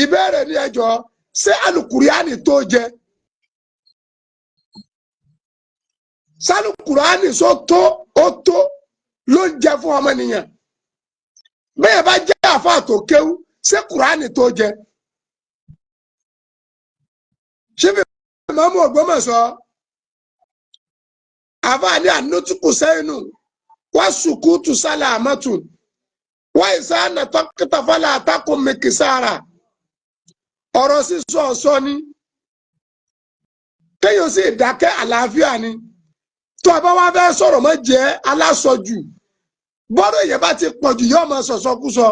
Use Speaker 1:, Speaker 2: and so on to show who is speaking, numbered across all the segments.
Speaker 1: Ìbéèrè ní ẹjọ́, ṣé alukuriani tó jẹ? Sálukuriani sọ tó ó tó ló ń jẹ fún ọmọnìyàn? Bẹ́ẹ̀ bá jẹ́ àfáà tó kéwú, ṣé kùránì tó jẹ? Ṣé bí màmú Ògbómọ̀ṣọ́ àfáà ní ànútùkù sẹ́yìnù wá sùkúùtù sálà àmọ́tù wá ìsáànà tọ́kítàfálà àtàkùn mẹ́kìsára. Ọ̀rọ̀ sísọ ọ̀sọ́ ni, kéèyàn sì dákẹ́ àlàáfíà ni. Tó o bá wá fẹ́ sọ̀rọ̀, mọ́ jẹ́ aláṣọjù. Bọ́rọ̀ èèyàn bá ti pọ̀ jù, yóò máa sọ̀sọ́kúsọ.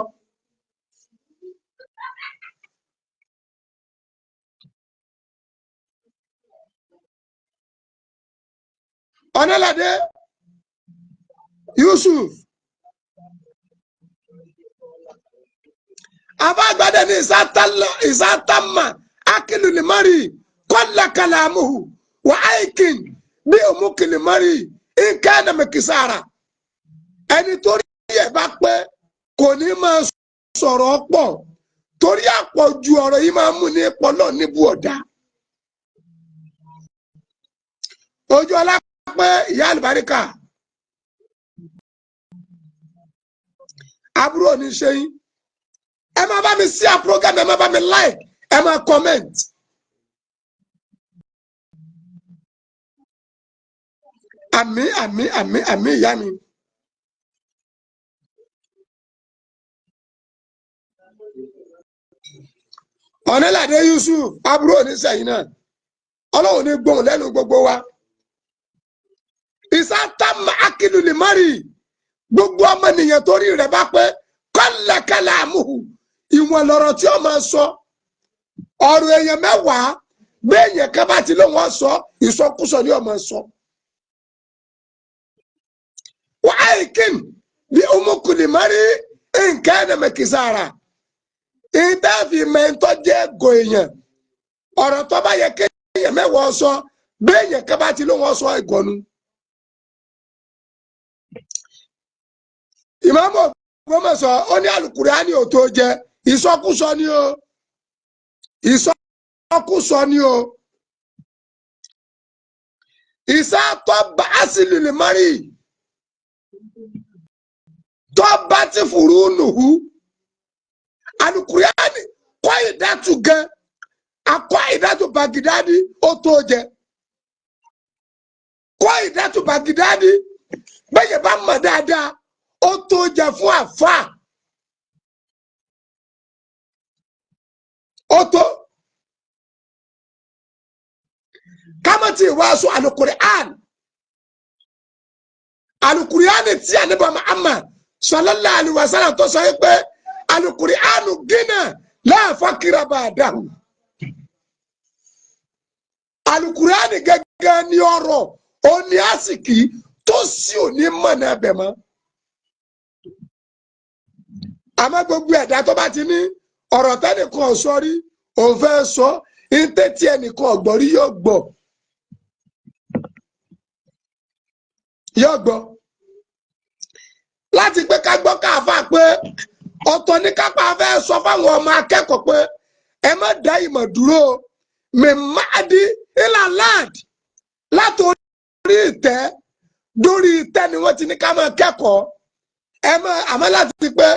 Speaker 1: Ọ̀nàládé Yusuf abágbádé ní ìsátàmà akílùlímárì kọ́lá kàlámùhù wà áìkìn bí òmùkìlímárì nkánàmìkìsára. Ẹni torí ẹ̀ bá pẹ́ kò ní máa sọ̀rọ̀ pọ̀, torí àpọ̀jù ọ̀rọ̀ yìí máa mú ní pọlọ́ níbu ọ̀dà. Ojú ọlá pé ìyá àlùbáríkà àbúrò ní ṣe yín. Ẹ máa bá mi share program, ẹ máa bá mi like, ẹ máa comment. Àmín, àmín, àmín, àmín, ìyá mi. Ọ̀nàládé Yusuf àbúrò ní sẹ́yìn náà, Ọlọ́run ní gbóhùn lẹ́nu gbogbo wa. Ìsátàmà akílùlímárì, gbogbo ọmọnìyàn torí rẹ̀ bá pé kọ́lákálá àmúhù, ìwọ̀n lọ̀rọ̀ tí ó máa sọ. Ọ̀rọ̀ èèyàn mẹ́wàá, béèyàn kan bá ti lóun sọ ìsọkúsọ ni ó máa sọ. Wà á ìkín bí ọmọkùnrin nǹkan ẹ̀nàmẹ̀kìsára ìtàfi mẹ́ńtọ́ jẹ́ ẹ̀gọ́ èèyàn, ọ̀rọ̀ tó bá yẹ kéèyàn mẹ́wàá sọ, béèyàn kan bá ti lóun sọ ìgọ̀nù. Ìmáàmù Ògbómọ̀ṣọ́ ó ní àlùkùránì ò tó jẹ, ìsọkúsọ ni o, ìsọkúsọ ni o. Ìsátọ́ bá sílùlì márì tó bá ti fùrú nùhú. Àlùkùránì kọ́ ìdátù gan, akọ́ ìdátù Bagidadi ó tó jẹ. Kọ́ ìdátù Bagidadi bẹ́ẹ̀ bá mọ̀ dáadáa, ó tó jẹ fún àfáà. Ó tó kámẹ́tì wàásù alukurian. Alukurian tí a níbọ̀ Muhammad sallallahu alaihi wasallam tó sọ yìí pé alukurian gínà la fakira ba'dahu. Alukurian gẹ́gẹ́ ní ọ̀rọ̀ òní àsìkí tó sì òní mọ̀ náà bẹ̀ mọ́. Àmọ́ gbogbo ẹ̀dá tó bá ti ní ọ̀rọ̀ tẹ́nìkan sọ rí, òun fẹ́ sọ ntẹ́tí ẹnìkan ọ̀gbọ́n rí, yóò gbọ́, yóò gbọ́. Láti pé ká gbọ́ káfá pé ọ̀tọ̀ ní kápá fẹ́ sọ fáwọn ọmọ akẹ́kọ̀ọ́ pé ẹ má dá ìmọ̀ dúró mímáàdí ìlà láàdì látòrí ìtẹ́ dórí ìtẹ́ ni wọ́n ti ní ká máa kẹ́kọ̀ọ́. Ẹ má àmọ́ láti pé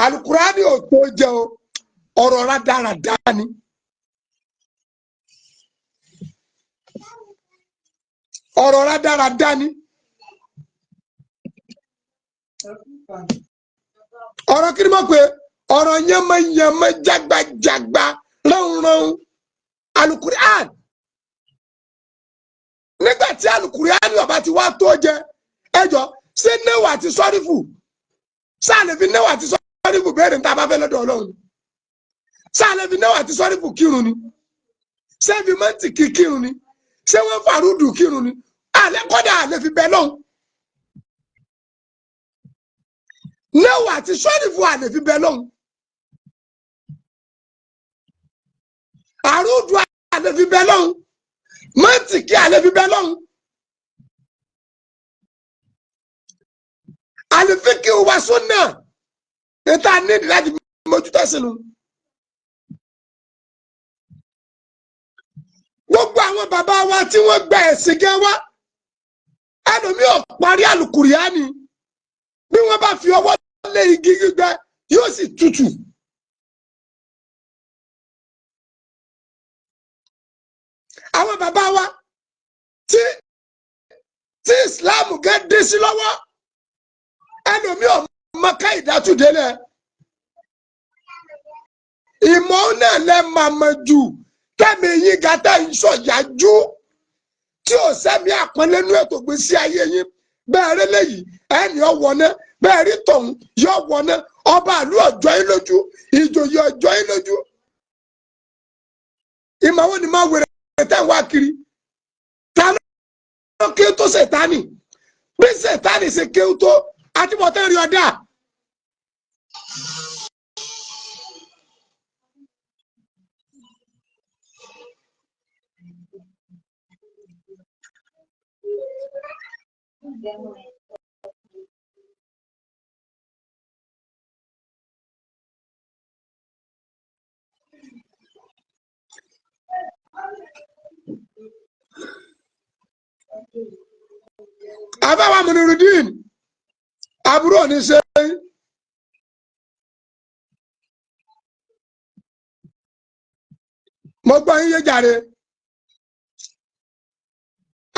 Speaker 1: alukurani ò tó jẹ o, ọ̀rọ̀ rádaràdá ni. Ọ̀rọ̀ rádaràdá ni. Ọ̀rọ̀ kí ni mo pè? Ọ̀rọ̀ yánmọ́yánmọ́ jágbajàgba ránranran alukurian. Nígbà tí alukurian ọba ti wá tó jẹ, ẹjọ́ ṣé néwà àti sọ́rífù sáà lè fi néwà àti sọ́rífù béèrè ní tá a bá fẹ́ lọ́dọ̀ Ọlọ́run? Sáà lè fi néwà àti sọ́rífù kírun ni? Ṣé fi mọ́ǹtì kírun ni? Ṣé wọ́n fàrúdù kírun ni? Àlẹ́ kọ́dà àlẹ́ fi bẹ́ lọ́hùn. Néwà àti sọ́rífù àlẹ́ fi bẹ́ lọ́hùn. Àrúdù àlẹ́ fi bẹ́ lọ́hùn. Mọ́ǹtì kí àlẹ́ fi bẹ́ lọ́hùn. Àlìfíkì wa súnà níta nídìí láti mójútó sínú. Àwọn bàbá wa tí wọ́n gba ẹ̀sìn gẹ́ wá, ẹlòmíì ò parí àlùkùránì, bí wọ́n bá fi ọwọ́ lé igi gbígbẹ yóò sì tutù. Àwọn bàbá wa tí Islam gẹ́ dé sí lọ́wọ́, ẹlòmíì ò mọ ká ìdátúndélẹ̀. Ìmọ̀ náà lẹ máa mọ̀ jù tẹ́mi yín gata ìsọ̀yájú tí ò sẹ́mi àpọ́nlé nú ètò ìgbésí ayé yín. Bẹ́ẹ̀ rí léyìí ẹni ọ̀wọ́ náà, bẹ́ẹ̀ rí tọ̀hún yọ wọ̀ náà. Ọba àlú ọ̀jọ́ yín lójú, ìjòyè ọ̀jọ́ yín lójú. Ìmọ̀ wo ni máa wèrè tẹ́ ń wá kiri? Ta ló kí tó Sẹ̀tánì? Bí Sẹ̀tánì ṣe kí tó àtibọ̀tán rí ọ̀dà. Àbáwá Munirudeen, àbúrò ní ṣe mo gbọ́ yín yé jàre.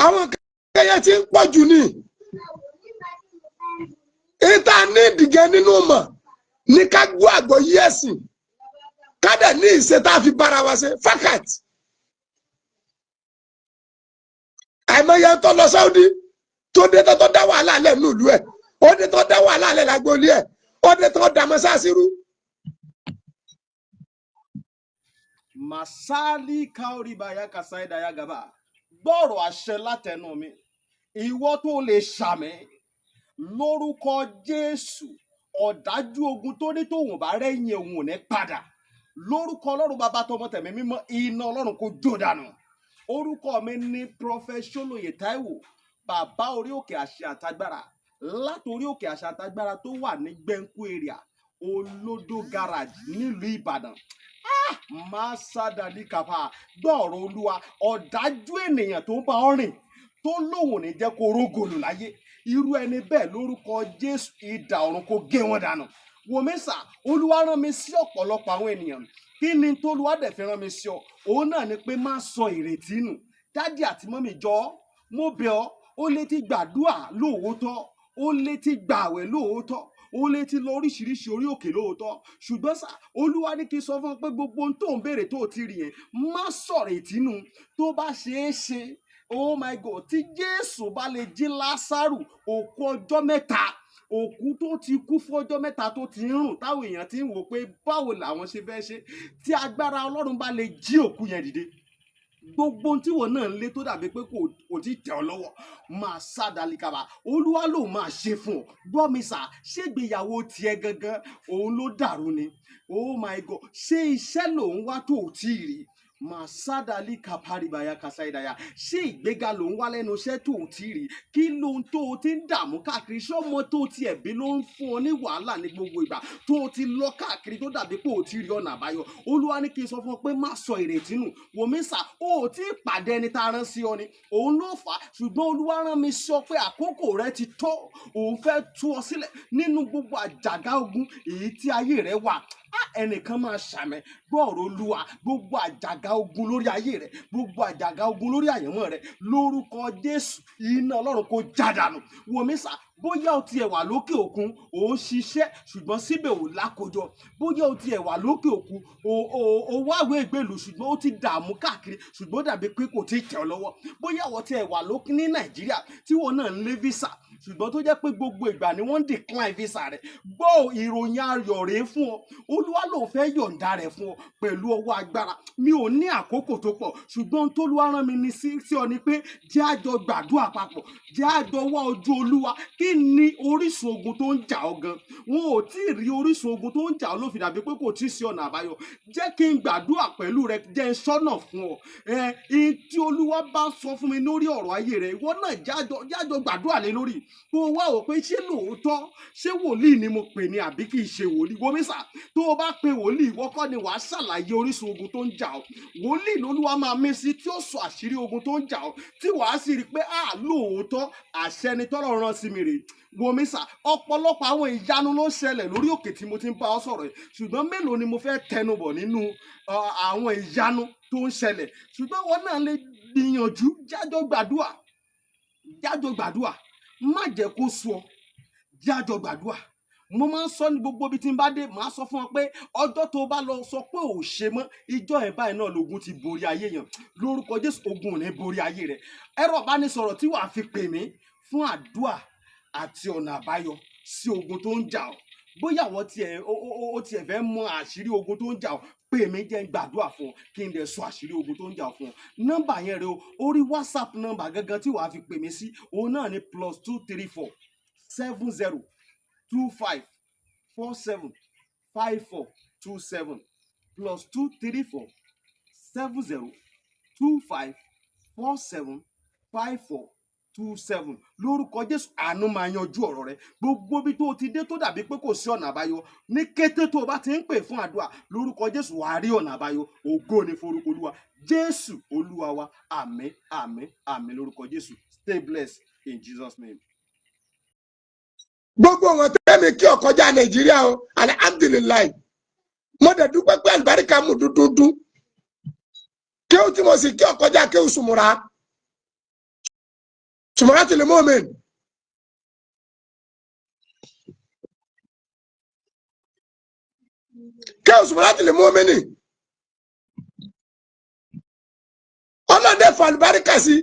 Speaker 1: Àwọn kẹyẹ tí ń pọ̀ jù ní ìta ní ìdìgẹ́ nínú mọ̀ ní ká gbọ́ àgbọ̀ yí ẹ̀sìn, ká dẹ̀ ní ìṣe tá a fi bára wa ṣe fákàt. Àìmọye tó lọ Saudi tó dé tó dá wàhálà lẹ̀ nílùú ẹ̀, ó dé tó dá wàhálà lẹ̀ lágbóolé ẹ̀, ó dé tó dá mọ́sáàsì rú.
Speaker 2: Masali kaoribaya kasaidaya gaba, gbọ́rọ̀ àṣẹ látẹnu mi, ìwọ tó lè ṣàmì lórúkọ Jésù, ọ̀dájú ogun tó ní tòun bá rẹ́yìn òun ò ní padà. Lórúkọ Ọlọ́run bàbá tọmọ tẹ̀mí mímọ́, iná Ọlọ́run kò jó dànù. Orúkọ mi ní Prophet Ṣólóyè Táíwò, bàbá orí òkè àṣẹ àtagbára, látòrí òkè àṣẹ àtagbára tó wà ní Gbẹ̀ǹkú area, Olódó garage nílùú Ìbàdàn. Máa sádàlí kàfà, gbọ́ọ̀rọ̀ Olúwa, ọ̀dájú ènìyàn tó ń bá ọ rìn tó lóun ò ní jẹ́ kó rógòlù láyé, irú ẹni bẹ́ẹ̀ lórúkọ Jésù idà ọ̀run kó gé wọn dànù. Wòmísà, Olúwa rán mi sí ọ̀pọ̀lọpọ̀ àwọn ènìyàn. Kí ni tólúwa dẹ̀ fi rán mi sí ọ? Òun náà ni pé má sọ ìrètí nù. Dádì àti mọ́mì, jọ̀ọ́ mo bẹ̀ ọ́, ó lè ti gbàdúà lóòótọ́, ó lè ti gbààwẹ̀ lóòótọ́, ó lè ti lọ oríṣiríṣi orí òkè lóòótọ́, ṣùgbọ́n sá Olúwa ní kí n sọ fún ọ pé gbogbo ohun tó ń béèrè tó ti rí yẹn, má sọ̀rọ̀ ìtínú. Tó bá ṣeé ṣe, oh my God, tí Jésù bá lè jí Lásárù òkú ọjọ́ mẹ́ta, òkú tó ti kú fún ọjọ́ mẹ́ta tó ti ń rùn, táwọn èèyàn ti ń wò pé báwo làwọn ṣe fẹ́ ṣe, tí agbára Ọlọ́run bá lè jí òkú yẹn dìde, gbogbo ohun tí wọn náà ń lé tó dàbí pé kò tí tẹ̀ ọ́ lọ́wọ́, máa sá dalikaba, Olúwa ló máa ṣe fún ọ. Gbọ́ mi sà, ṣégbéyàwó tiẹ̀ gangan òun ló dàrú ni? Oh my God, ṣé iṣẹ́ lòun wá tó ò tí ì rí? Máa sádàlí kaparibaya kasaidaya, ṣé ìgbéga ló ń wá lẹ́nu iṣẹ́ tó ò tí ì rí? Kí lóhun tó o ti ń dààmú káàkiri? Ṣọ́mọ tó o ti ẹ̀bí ló ń fún ọ ní wàhálà ní gbogbo ìgbà tó o ti lọ káàkiri tó dàbí pé o ti rí ọ̀nà àbáyọ? Olúwa ní kí n sọ fún ọ pé má sọ ìrètí nù. Wòmísà, o ò tí ì pàdé ẹni tá a rán sí ọ ni, òun ló fà á. Ṣùgbọ́n Olúwa rán mi sọ pé àkókò rẹ ti tó, òun fẹ́ tú ọ sílẹ̀ nínú gbogbo àjàgà ogun èyí tí ayé rẹ wà. Ẹnìkan máa ṣàmẹ, gbọ́ọ̀rọ̀ Olúwa, gbogbo àjàgà ogun lórí ayé rẹ, gbogbo àjàgà ogun lórí àyànmọ́ rẹ, lórúkọ Jésù iná Ọlọ́run kò já dànù. Wòmísà, bóyá o tiẹ̀ wà lókè òkun, ò ń ṣiṣẹ́ ṣùgbọ́n síbẹ̀ ò lákòjọ. Bóyá o tiẹ̀ wà lókè òkun, o wáwé ìgbèlú ṣùgbọ́n o ti dààmú káàkiri ṣùgbọ́n ó dàbí pé kò tí ì tẹ̀ ọ́ lọ́wọ́. Bóyá o tiẹ̀ wà lókè ní Nàìjíríà tí wọn náà ń lé visa ṣùgbọ́n tó jẹ́ pé gbogbo ìgbà ni wọ́n ń decline visa rẹ̀. Gbọ́ ìròyìn ayọ̀ rèé fún ọ, Olúwa lòun fẹ́ yọ̀ǹda rẹ̀ fún ọ pẹ̀lú ọwọ́ agbára. Mi ò ní àkókò tó pọ̀, ṣùgbọ́n tólúwa rán mi ní sí ọ ni pé jẹ́ àjọ gbàdúrà papọ̀, jẹ́ àjọ wá ojú Olúwa kí Kí ni orísun ogun tó ń jà ọ́ gan? Wọn ò tí ì rí orísun ogun tó ń jà ọ́, ló fi dàbí pé kò tí ì sí ọ̀nà àbáyọ. Jẹ́ kí n gbàdúrà pẹ̀lú rẹ, jẹ́ n sọ́nà fún ọ. Ẹ ihun tí Olúwa bá sọ fún mi lórí ọ̀rọ̀ ayé rẹ, ìwọ náà jájọ gbàdúrà lé lórí, kó o wá wò pé ṣé lóòótọ́, ṣé wòlíì ni mo pè ní àbí kì í ṣe wòlíì. Wòmísà, tó o bá pe wòlíì, ìwọ kọ́ ni wàá ṣàlàyé orísun ogun tó ń jà ọ́. Wòlíì lolúwa máa mí sí tí ó sọ àṣírí ogun tó ń jà ọ́, tí wàá sì rí i pé à lóòótọ́, àṣẹ ni tọ́lọ̀ rán sí mi rèé. Wòmísà, ọ̀pọ̀lọpọ̀ àwọn ìyanu ló ń ṣẹlẹ̀ lórí òkè tí mo ti ń bá ọ sọ̀rọ̀ yìí, ṣùgbọ́n mélòó ni mo fẹ́ tẹnubọ̀ nínú àwọn ìyanu tó ń ṣẹlẹ̀? Ṣùgbọ́n wọn náà lè gbìyànjú, jájọ gbàdúà, jájọ gbàdúà. Má jẹ́ kó sú ọ, jájọ gbàdúà. Mo máa ń sọ ní gbogbo ibi tí n bá dé, màá sọ fún ọ pé ọjọ́ tó bá lọ sọ pé ò ṣe mọ́, ìjọ ẹ̀ báyìí náà lógun ti borí ayé yẹn. Lórúkọ Jésù, ogun ò ní borí ayé rẹ. Ẹ̀rọ ìbánisọ̀rọ̀ tí wàá fi pè mí fún àdúà àti ọ̀nà àbáyọ sí ogun tó ń jà ọ́, bóyá àwọn tiẹ̀ ó tiẹ̀ fẹ́ mọ àṣírí ogun tó ń jà ọ́, pè mí, jẹ́ n gbàdúrà fún ọ, kí n dẹ̀ sọ àṣírí ogun tó ń jà ọ́ fún ọ. Nọ́mbà yẹn rẹ o, orí WhatsApp nọ́mbà gangan tí wàá fi pè mí sí, òun náà ni +234 70 25 47 54 27, +234 70 25 47 54 27. Lórúkọ Jésù, àánú máa yanjú ọ̀rọ̀ rẹ. Gbogbo ibi tó o ti dé tó dàbí pé kò sí ọ̀nà àbáyọ, ní kété tó o bá ti ń pè fún àdúrà, lórúkọ Jésù, wàá rí ọ̀nà àbáyọ. Ògo ni forúkọ Olúwa. Jésù Olúwa wa. Àmín, àmín, àmín lórúkọ Jésù. Stay blessed in Jesus' name.
Speaker 1: Gbogbo wọn tẹ́mi kí ọkọjá Nàìjíríà o. Alihamdulilayi, mo dẹ̀ dúpẹ́ pé àlùbáríkà mú dúdúdú. Kéwù tí mo sì kí ọkọjá kéwù sùmùrà sùmùrà tìlẹ̀ mọ́mìn. Kéwù sùmùrà tìlẹ̀ mọ́mìn ni ọlọ́dẹ fún àlùbáríkà sí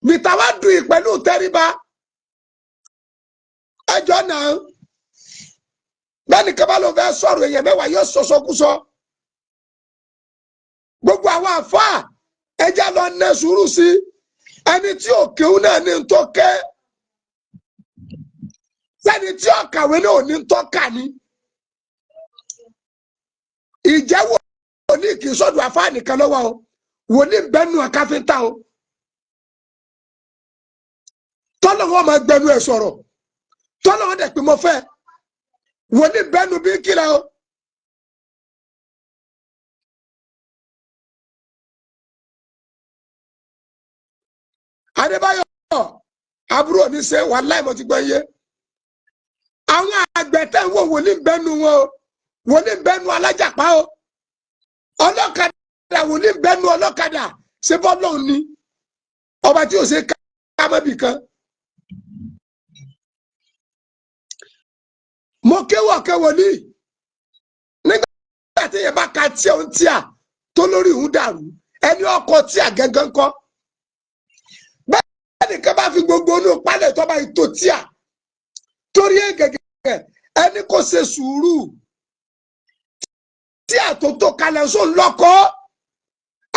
Speaker 1: bìtàwá dùn pẹ̀lú tẹríba. Ẹjọ́ náà, bẹ́ẹ̀ni kaba ló fẹ́ sọ̀rọ̀, èèyàn mẹ́wàá yóò sọ̀sọ́kúsọ. Gbogbo àwọn àfáà, ẹjẹ́ lọ nẹ sùúrù sí ẹni tí ò kéwú náà ní tó ké, sẹ́ni tí ò kàwé náà ò ní tó kà ní. Ìjẹ́wọ́ òní kì í sọ̀dọ̀ àfáà nìkan lọ́wọ́ o, wòlíì bẹ́nu àkáfíńtà o, tọ́lọ̀ wọn máa gbẹnu ẹ̀ sọ̀rọ̀, tọ́lọ̀ wọn dẹ̀ pé mo fẹ́. Wòlíì bẹ́nu bí kílẹ̀ o. Adébáyọ̀ àbúrò ní ṣe wàláì, mo ti gbọ́ iye àwọn àgbẹ̀ tẹ̀ ń wò, wòlíì bẹ́nu wọn o, wòlíì bẹ́nu alájàpá o, ọlọ́kadà, wòlíì bẹ́nu ọlọ́kadà. Ṣe bọ́lọ́ọ̀ ni ọba tí ò ṣe ká mọ́bì kan. Mo kéwọ̀ kéwòlíì nígbà tí yẹn bá ka tí òun tíà tó lórí òun dàrú, ẹni ọkọ̀ tíà gángan kọ́. Bẹ́ẹ̀ nìkan bá fi gbogbo inú palẹ̀ tó bá tó tíà torí ẹ̀ gẹ́gẹ́, ẹni kò ṣe sùúrù tíà tó tó kalẹ̀ sóun lọ́kọ́,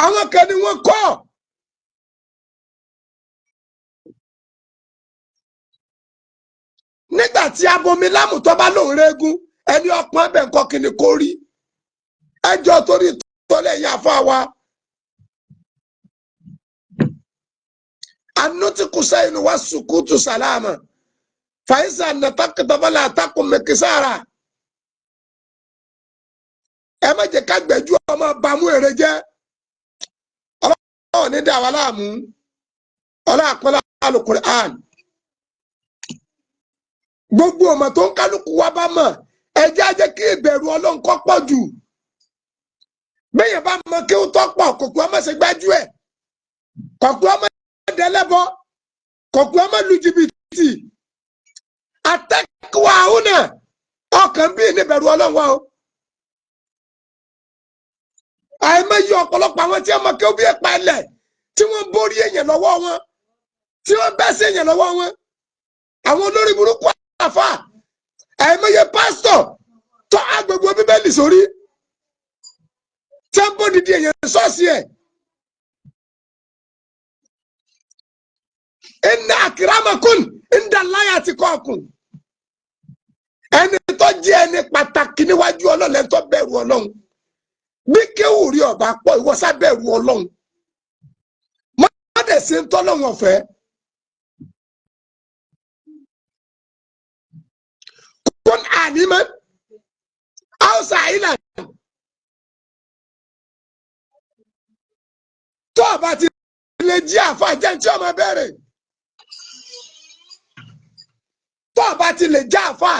Speaker 1: àwọn kan ni wọ́n kọ́. Nígbà tí abomilámù tó bá lóun régún, ẹni ọpọ́n bẹ̀ ń kọ́ kíni kó rí ẹjọ́ torí tọ́lẹ̀ yà fún wa. Anutiku sẹ́yìn wa sukutu salama fàyísà nàtàkìtàfàlà àtàkùn mẹkìsára. Ẹ má jẹ́ ká gbẹ̀jú ọmọ bàmú èrè jẹ́. Ọlọ́run ní dàwa láàmú, ọlọ́àpẹ́lá Al-Qur'an. Gbogbo ọmọ tó ń kálukú wa bá mọ̀, ẹ jẹ́ á jẹ́ kí ìbẹ̀rù Ọlọ́run kó pọ̀ jù. Bẹ́ẹ̀ bá mọ kí ó tọ́ pọ̀, kòkó ọmọ ṣe gbájú ẹ̀, kòkó ọmọ dẹlẹ́bọ, kòkó ọmọ lu jìbìtì. Àtẹ́kùwà àhúnà ọkàn bíi níbẹ̀rù Ọlọ́run wa o. Àìmọye ọ̀pọ̀lọpọ̀ àwọn tí wọ́n mọ kí ó bí ẹ̀pà ẹlẹ̀, tí wọ́n borí èèyàn lọ́wọ́ wọn, tí wọ́n bẹ́ sí èèyàn lọ́wọ́ wọn, àwọn olórí burúkú àfà. Àìmọye pásítọ̀ tó agbègbè Bíbélì sórí, tí wọ́n bódìdí èèyàn ṣọ́ọ̀ṣì ẹ̀. Inna akramakum indallahi atqakum. Ẹni tó jẹ́ ẹni pàtàkì níwájú Ọlọ́run ẹni tó bẹ̀rù Ọlọ́run. Bí kéwù rí ọba pọ̀ ìwọ sá bẹ̀rù Ọlọ́run. Má dẹ̀ sí ń tọ́lọ́run ọ̀fẹ́. Kun aliman aw sa'ilan. Tó o bá ti lè jí àfa jẹ́ tí ọmọ bẹ̀rẹ̀. Tó o bá ti lè já àfa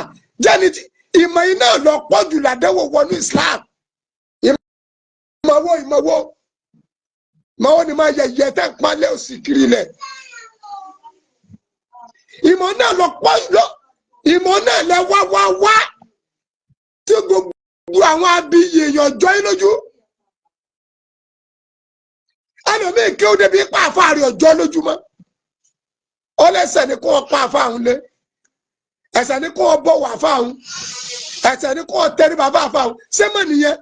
Speaker 1: jẹ́ni tí ìmọ̀ iná lọ pọ̀ jù ládẹ́wò wọnú Islam. Ìmọ̀wó ìmọ̀wó ìmọ̀wó ni máa yẹ̀yẹ́ tẹ́ ń palẹ̀ òsì kiri lẹ̀. Ìmọ̀ náà lọ pọ̀ lọ ìmọ̀ náà lẹ wá wá wá tí gbogbo àwọn abiyì èèyàn jọ yín lójú. Ẹlòmíì kí ó débi pa àfáàrí ọjọ́ lójúmọ́. Ó lẹ́sẹ̀ ní kó wọ́n pa àfáàhùn lé. Ẹ̀sẹ̀ ní kó wọ́n bọ̀wọ̀ àfáàhùn. Ẹ̀sẹ̀ ní kó wọ́n tẹríba bá àfáàhùn. Ṣé mọ̀ nìyẹn?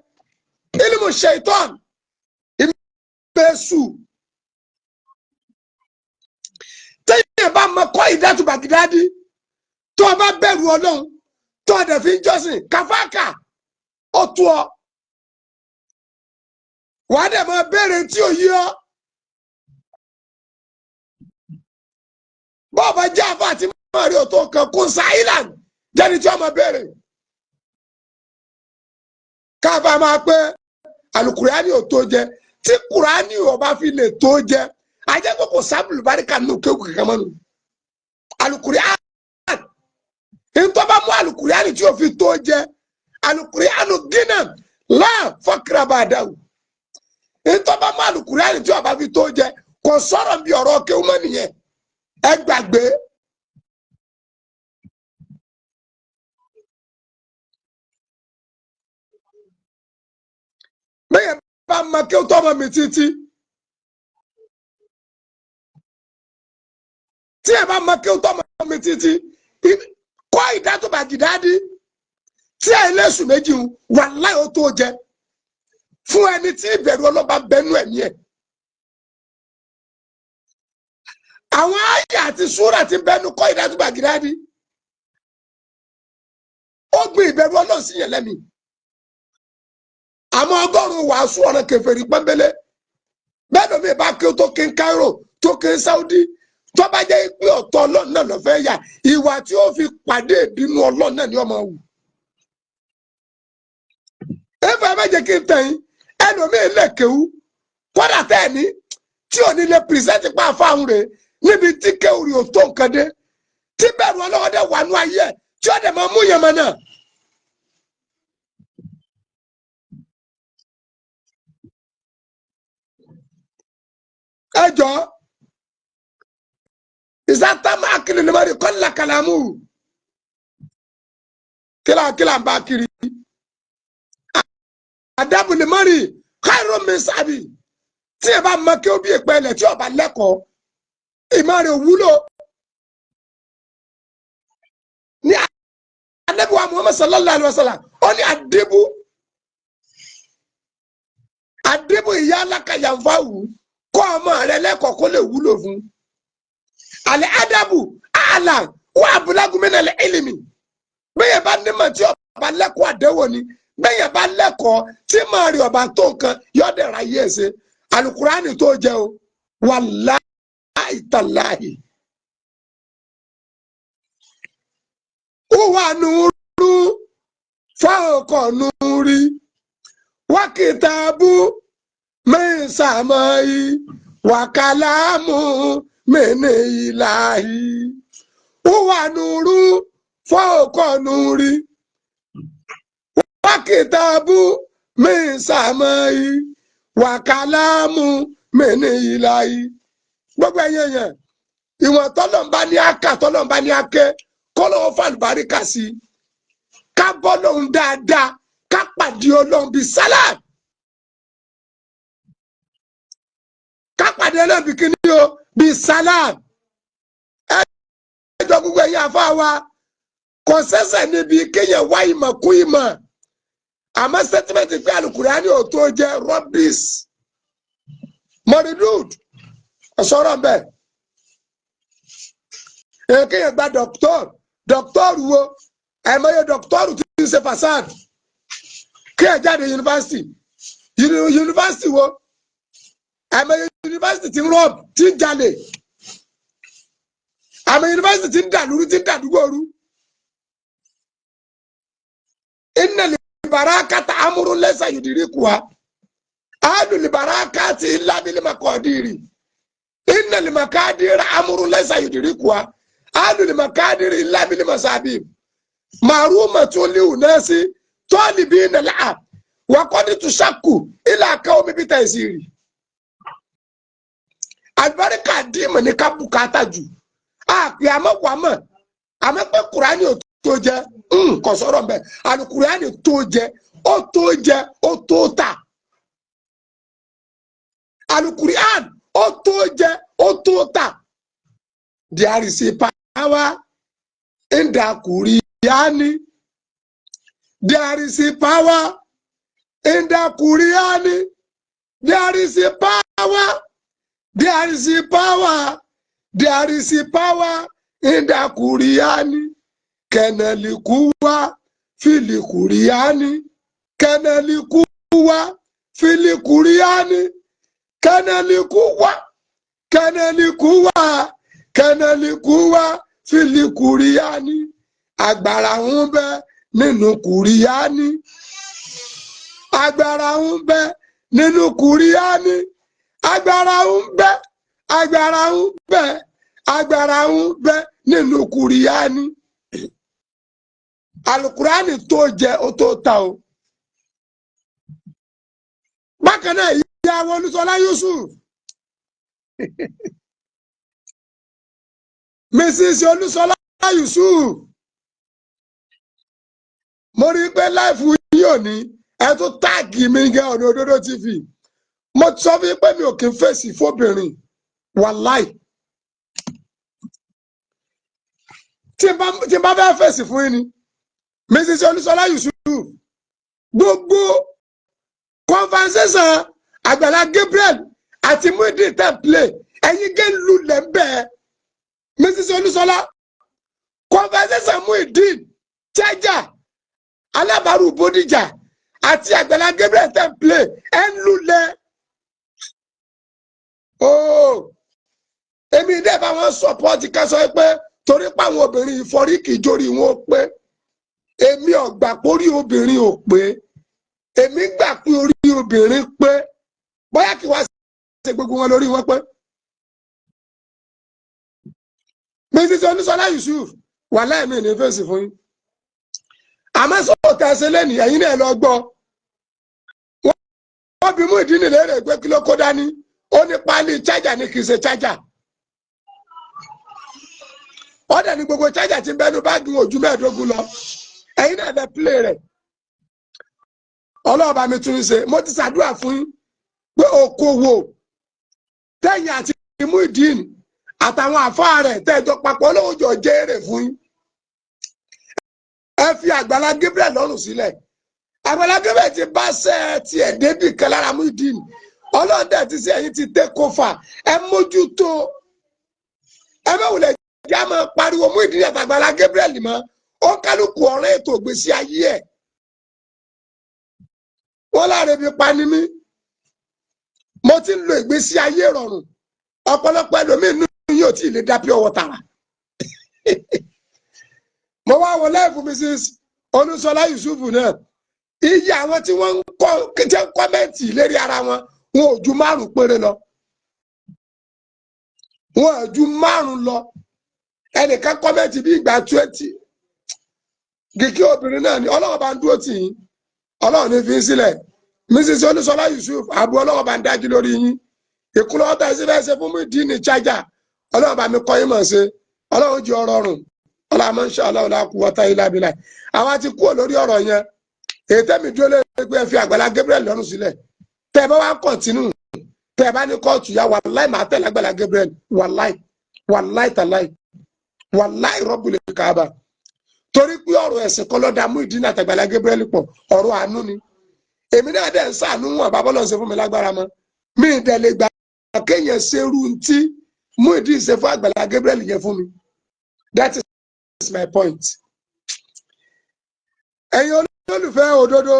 Speaker 1: Ilimu shaitan. Ìmẹ̀sù. Téèyàn bá mọ kọ́ ìdátù Bàgídádì tó o bá bẹ̀rù Ọlọ́run tó o dẹ̀ fi ń jọ́sìn kàfáàkà ó tú ọ. Wàá dẹ̀ máa béèrè tí ò yí ọ. Bọ́ọ̀bà jẹ́ àfa àti mọ̀rí òtó kan kún Island jẹ́ni tí ó máa béèrè. Káfá máa pé alukùránì ò tó jẹ tí kùránì ò bá fi lè tó jẹ ajẹ́ pé kò sábìlì báríkà nù kéwù kankan mọ́nu. Alukùránì ntọ́ bá mú alukùránì tí ò fi tó jẹ alukùránì gínà láà fọ́kìrà bá dáwù. Ntọ́ bá mú alukùránì tí ò bá fi tó jẹ kò sọ̀rọ̀ bí ọ̀rọ̀ kéwù mọ́ nìyẹn. Ẹ gbàgbé. Bẹ́ẹ̀ bá ma kí o tọ́ ọmọ mi títí. Tí ẹ bá ma kí o tọ́ ọmọ mi títí, kọ́ ìdátò Bàgídádì tí ẹ lẹ́sùn méjì ń wàláhì ó tó jẹ fún ẹni tí ìbẹ̀rù ọlọ́ba bẹnu ẹ̀mí ẹ̀. Àwọn àyà àti súrà ti bẹnu kọ́ ìdátò Bàgídádì. Ó gbin ìbẹ̀rù Ọlọ́run sí yẹn lẹ́mìí. Àmọ́ ọgọ́rùn-ún wàásù ọ̀nà kèfèrí pọ́nbélé. Bẹ́ẹ̀ lómi bá kí ó tó kí n Cairo tó kí n Saudi tó bá jẹ́ pé ọ̀tọ̀ Ọlọ́run náà ló fẹ́ yà ìwà tí ó fi pàdé ìbínú Ọlọ́run náà ni ó máa wù. Ẹ̀fọ́ ẹ má jẹ́ kí n tẹ̀yìn ẹlòmíì lè kéwú kọ́dà tẹ́ ẹ̀ ní tí ò ní lè pìrìsẹ́ǹtì pa àfáàhùn rẹ̀ níbi tí kéwú rí ò tó nǹkan dé tí bẹ̀rù Ọlọ́run dẹ̀ wà nú ayé ẹ̀ tí ó dẹ̀ máa mú yẹn mọ́ náà. Ẹjọ́ ìsátàmà akiri ni mari kọ́lá kàlámù kílà ń bá kiri àdàbò ni mari káìró mi sábì tí ẹ bá mọ kí ó bí ìpẹ́lẹ̀ tí ọba lẹ́kọ̀ọ́ ìmọ̀ rẹ̀ wúlò ní Ànábì wa Muhammad sallallahu alayhi wa sallam ó ní àdìbò àdìbò ìyá alákàyànfà wù kọ́ ọmọ rẹ lẹ́kọ̀ọ́ kó lè wúlò fún. Àlẹ́ adabu àlà wà abúlágúnmínà lẹ́ ìlìmì. Bẹ́ẹ̀ bá nímọ̀ tí ọba lẹ́kọ̀ọ́ àdéhùn ni bẹ́ẹ̀ bá lẹ́kọ̀ọ́ tí màá rí ọba tó nǹkan yọ̀dẹ̀ ra yé ẹsẹ̀. Alukurani tó jẹ́ o wàláhì tàláhì. Ó wà nùrú fáwọkọ̀ nùrí wákìtàbù mẹ́sàmáyì wàkàlámù mẹ́nìláyì. Ó wà nùrú fọ́ọ̀kọ̀ nùrí. Wákìtàbù mẹ́sàmáyì wàkàlámù mẹ́nìláyì. Gbogbo ẹ̀yin èèyàn, ìwọ̀n tọ́lọ́mbá ní àkà tọ́lọ́mbá ní àkẹ́ kọ́lọ́wọ́ fàlùbáríkà sí i. Ká bọ́ lóhun dáadáa, ká pàdé Ọlọ́run bíi sálàm. Kápàdé náà bí kíní o bí salam. Ẹ jọ gbogbo ẹ̀yin àfa wa kò sẹ́sẹ̀ níbi kéèyàn wá ìmọ̀ kún ìmọ̀ àmọ́ sẹ́tímẹ́ǹtì pé alukurani ò tó jẹ́ rọ́bìs mọ̀rìdùd ọ̀sọ́rọ̀ bẹ́ẹ̀. Kéèyàn gba dọ́kítọ́rù, dọ́kítọ́rù wo? Àìmọye dọ́kítọ́rù tí ń ṣe fasad. Kéèyàn jáde yunifásitì, yunifásitì wo? Àìmọye yunifásitì tí ń rob, tí ń jalè. Àmọ́ yunifásitì tí ń dàlúrú, tí ń dàdúgbò rú. Inna libarakata amúrú lẹ́sà yudirikuha alu libarakati illa bil makadiri. Inna limakadira amúrú lẹ́sà yudirikuha alu limakadiri illa bil masabib. Màrúmàtún liu nasi talibina la'a wakọ́ni tusaku ilà káwọn bíi tẹ̀síìrì. Àlùbáríkà dìímọ̀ ní ká bùkátà jù. Àpè àmọ́ wàmọ̀ àmọ́ pé Kùránì ò tó jẹ, kò sọ̀rọ̀ mbẹ́. Àlùkùránì tó jẹ, ó tó jẹ, ó tó tà. Àlùkùránì ó tó jẹ, ó tó tà. There is a power in the Kùránì. There is a power in the Kùránì. There is a power. There is a power. There is a power in the Kùránì. Kẹnẹlikuwa filikuriani. Kẹnẹlikuwa filikuriani. Kẹnẹlikuwa. Kẹnẹlikuwa. Kẹnẹlikuwa filikuriani. Agbára ń bẹ nínú Kùránì. Agbára ń bẹ nínú Kùránì. Agbára ń bẹ, agbára ń bẹ, agbára ń bẹ nínú Kùránì. Alukurani tó jẹ, ó tó ta o. Bákan náà, ìyá Olúṣọlá Yusuf, Mrs Olúṣọlá Yusuf, mo rí i pé live yìí ò ní ẹ tún tag mi gẹ ọ̀nà Òdodo TV. Mo ti sọ fún yín pé mi ò kí ń fèsì fóbìnrin, wàláì. Tí n bá fẹ́ fèsì fún yín ni, Mrs Olúṣọlá Yusuf, gbogbo conversation Àgbàlá Gabriel àti Muideen tẹ̀ play, ẹ̀yin gé lulẹ̀ ń bẹ́ẹ̀. Mrs Olúṣọlá, conversation Muideen Charger, Alábàárù Bódìjà àti Àgbàlá Gabriel tẹ̀ play, ẹ̀ ń lulẹ̀. Ooo, èmi dẹ́ bá wọn support ká sọ pé torí pé àwọn obìnrin ìfọrí kì í jórí wọn ó pé. Èmi ò gbà pé orí obìnrin ò pé, èmi gbà pé orí obìnrin pé. Bóyá kí wá ṣe gbogbo wọn lórí wọn pé. Mrs Olúṣọlá Yusuf, wà láìmí ní fèsì fún yín. Àmọ́ sọ̀rọ̀ tẹ̀sí lẹ́nìí, ẹ̀yin náà lọ gbọ́. Wọ́n bí Muyideen léèrè pé kí ló kó dání, ó ní páálí chájà ní, kì í ṣe chájà. Ó dẹ̀ ní gbogbo chájà tí ń bẹ́nu báàgì wọn ojú 15 lọ. Ẹ̀yin náà lẹ pílẹ̀ rẹ̀. Ọlọ́ọ̀bá mi tún ń ṣe. Mo ti ṣàdúrà fún yín pé okòwò tẹ̀yìn àti Muyideen àtàwọn àfáà rẹ̀ tẹ́jọ papọ̀ lóòjọ́ jẹ́ èrè fún yín. Ẹ fi Àgbàlá Gabriel lọ́rùn sílẹ̀. Àgbàlá Gabriel ti bá ṣẹ́ tiẹ̀ débì kan lára Muyideen. Ọlọ́dẹ ti ṣe, ẹ̀yin ti take over, ẹ mójútó. Ẹ má wulẹ̀ jẹ́ àmọ́ pariwo Muyideen àtàgbàlá Gabriel mọ́. Ó kálukú ọ̀rẹ́ ètò ìgbésí ayé ẹ̀. Wọ́n láre bí pani mí. Mo ti ń lo ìgbésí ayé rọrùn. Ọ̀pọ̀lọpọ̀ ẹlòmíín nínú yóò tí ì lè dá pure water rà. Mo wá wọ live Mrs Olúṣọlá Yusuf náà. Iye àwọn tí wọ́n ń kọ́ jẹ́ comment lérí ara wọn, wọn ò ju 5 péré lọ. Wọn ò ju 5 lọ. Ẹnìkan comment bí ìgbà 20. Kìkì obìnrin náà ni. Ọlọ́run bá ń dúró tì yín. Ọlọ́run ní fi ń sílẹ̀. Mrs Olúṣọlá Yusuf, àbú Ọlọ́run bá ń dájú lórí yín. Ìkúlọ̀ ọ̀tá ẹ̀sìn fẹ́ ṣe fún Muyideen chájà. Ọlọ́run bá mi kọ́ yín mọ̀ ṣe. Ọlọ́run jẹ́ ọ̀rọ̀ rùn. Ọlọ́run máa ń ṣe Ọlọ́run lákú wọ́tá ilé abilà. Àwa ti kúrò lórí ọ̀rọ̀ yẹn. Èyí tẹ́mi dúró lórí pé ẹ fi Àgbàlá Gabriel lọ́rùn sílẹ̀. Tẹ́ ẹ bá wá continue, tẹ́ ẹ bá ní kóòtù yá, wàláì máa tẹ̀lé Àgbàlá Gabriel. Wàláì, wàláì tàláì, wàláì rọ́bùlẹ̀ káàbà. Torí pé ọ̀rọ̀ ẹ̀sìn kọ́ ló dá Muyideen àtàgbàlá Gabriel pọ̀, ọ̀rọ̀ àánú ni. Èmi náà dẹ̀ ń sàánú wọn bàbá Ọlọ́run ṣe fún mi lágbára mọ́. Mi ì dẹ̀ lè gbà kéèyàn ṣerú ntí Muyideen ṣe fún Àgbàlá Gabriel yẹn fún mi. That is my point. Ẹ̀yin olólùfẹ́ òdodo,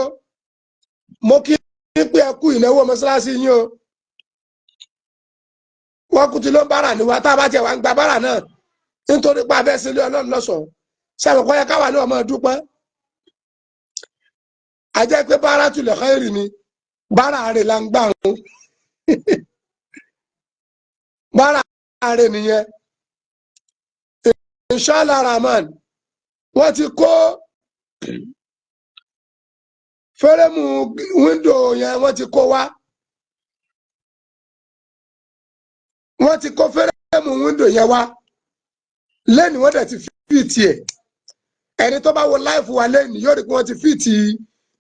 Speaker 1: mo kí pé ẹ kú ìnáwó mọ́ṣáláṣí yín o. Wọ́n kú ti ló ń bára ní wa, tá a bá tiẹ̀ wá ń gba bára náà nítorí pé a fẹ́ sílé Ọlọ́run lọ́sọ̀ọ́, sábà kọ́ yẹ káwa ní ọmọ dúpẹ́. A jẹ́ pé bára tulẹ̀ khairi ni, bára rẹ̀ là ń gbà ń bára rẹ̀ nìyẹn. Inshallah Rahman, wọ́n ti kó frame window yẹn, wọ́n ti kó wá, wọ́n ti kó frame window yẹn wá lẹ́nu, wọ́n dẹ̀ ti fit ẹ̀. Ẹni tó bá wo live wa lẹ́nu yóò rí pé wọ́n ti fit